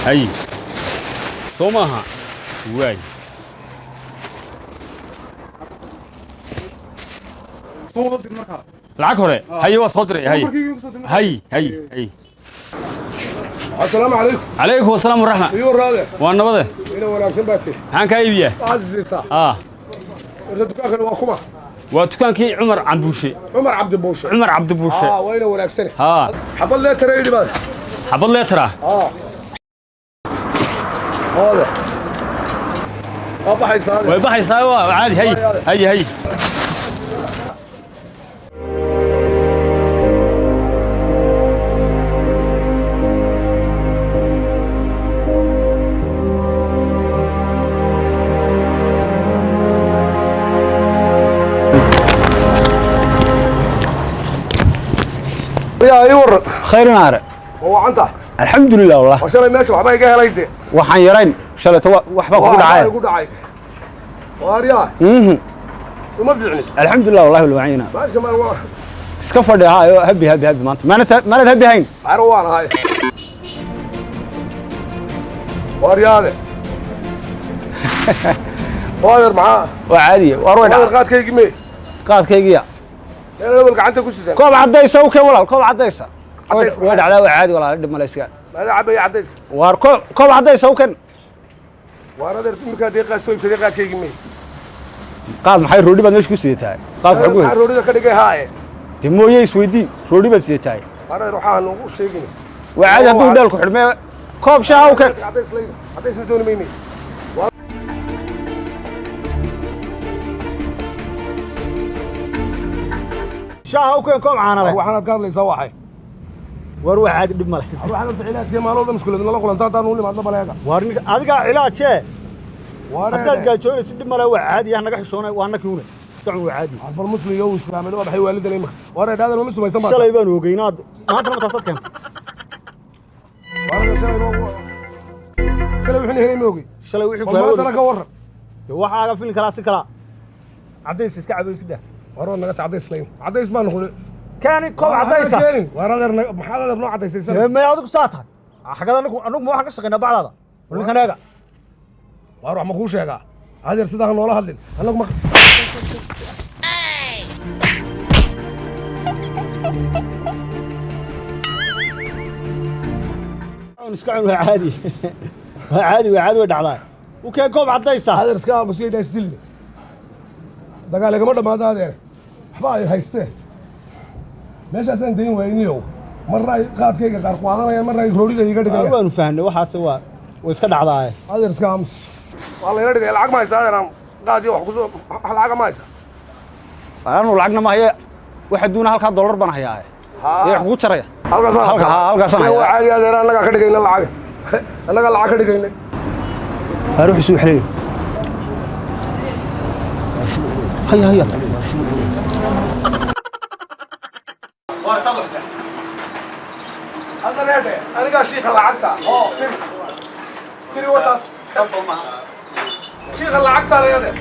Hay, soo maaha? Waay. Soo wada dir markaa. Lacag hore haye, waa soo diray. Hay hay hay hay. Asalaamu calaykum. Calaykum asalaam waraxma. Iyo raade. Waa nabade. Ina wanaagsan baa tihi. Maxaan kaa iibiyaa? Waxaad isiisaa. Ah. Horta dukaankani waa kuma? Waa dukaankii Cumar Cambuushe. Cumar Cabdi Buushe. Cumar Cabdi Buushe. Aa, waa ina wanaagsane. Haa. Xabad leetara idhi baad. Xabad leetara? Aa, oode waa baxaysaa. Way baxaysaa, waa caadi. Hay hay hay. Yaa ii waran? Khayr naare. Oo wacanta. Alxamdulilah wallah. Oo shalay meesha waxba iga helay de. Waxaan yarayn shalayto waxbaa kugu dhacay. Igu dhacay waaryaa. Uma fiicni. Alxamdulilah wallahi walwacayna. Maasha ma waa. Iska fadhi haayo, habi habi habi maanta maanad maanad habi hayn. Caro waan ahay waaryaade. Waader maxaa? Waa caadiya waar way waader dhacay. Qaadkaygii mee? Qaadkaygiya. Meel hebel gacanta ku sidan. Koob caddaysa u keen walaal, koob caddaysa. Caddays. Way dhacdaa, waa caadi walaal, dhib male iska. Maadaa cabaya caddayska? Waar koob koob caddaysa u keen. Waar adeer, iminkaa dee qaad soo iibsaday, qaadkaygii mee? Qaad maxay? Roodhi baad meesha ku sidatahay, qaad maxaa ku maxaa roodhida ka dhigay haaye? Dee mooye isweydii, roodhi baad sidatahay. Waar adeer, waxaa noogu sheegin. Waa caadi hadduu dheelku xidhmee, koob shaaha u keen. Caddays layda, caddaysna dooni mayne. Shaaha u keen, koob caana leh. Waxaanaad ka hadlaysaa waxay? Waar waa caadi, dhib male. Waxaan horta cilaajkee maaloo dhan iskuleed nala kulanta haddaan u nimaadno baleega. Waar ninka adigaa cilaajee. Waar haddaad gaajoonaysid dhib male, waa caadi, yah naga xishoonay, waa nakiune iska cun, waa caadi. Bal muslim iyo islaamay waa baxay waalidan imika. Waar dhaadan ma sumaysan baa. Shalay baan ogeynaad, maantana ma taasaad keentay? Waar shalay ma shalay wixii helay ma ogey. Shalay wixii bal maantana ka warran. Dee waxaaga filin kalaa si kalaa caddays iska cabo, iska daa. Waar waad naga ta caddays layn, caddays baa noqday. Keeni koob caddaysa. Keenin. Waar adeer, maxaad adeer noo caddaysaysan? Dee may adigu saa tahay xagada, anagu anagu ma waxaan ka shaqaynaa bacdaada? Bal ninkan eega. Waar wax ma kuu sheegaa adeer, sidaa ha noola hadlin, annagu ma cun, iska cun, waa caadi, waa caadi, waa caadi, way dhacdaa. U keen koob caddaysa. Adeer iska aamusiyayna, isdilne, dagaal igama dhammaado adeer, waxba ay haystee meeshaasaan dayn waayniyow, marna ay qaadkayga qaar qaadanayaan, marna ay roodhida iga dhigayaan. Waanu fahnay waxaase, waa way iska dhacdaa. Adeer iska aamus, waa layla dhigaya. Lacag ma haysa adeer? Aan qaad iyo wax kusoo wax lacaga ma haysa? Anu lacagna ma haye, waxa duuna halkaa dollar baan hayaa ee wax kugu jaraya. Halkaasaan Halka- haa, halkaasaan hayaa. waa caadi adeer, annagaa ka dhigayna lacag, annagaa lacag ka dhigayna. Ruux isu xeleeyo. Haya haya. Hadda needhe, anigaa shiika lacagta oo tiri tiri wataas, shiika lacagta le adeer.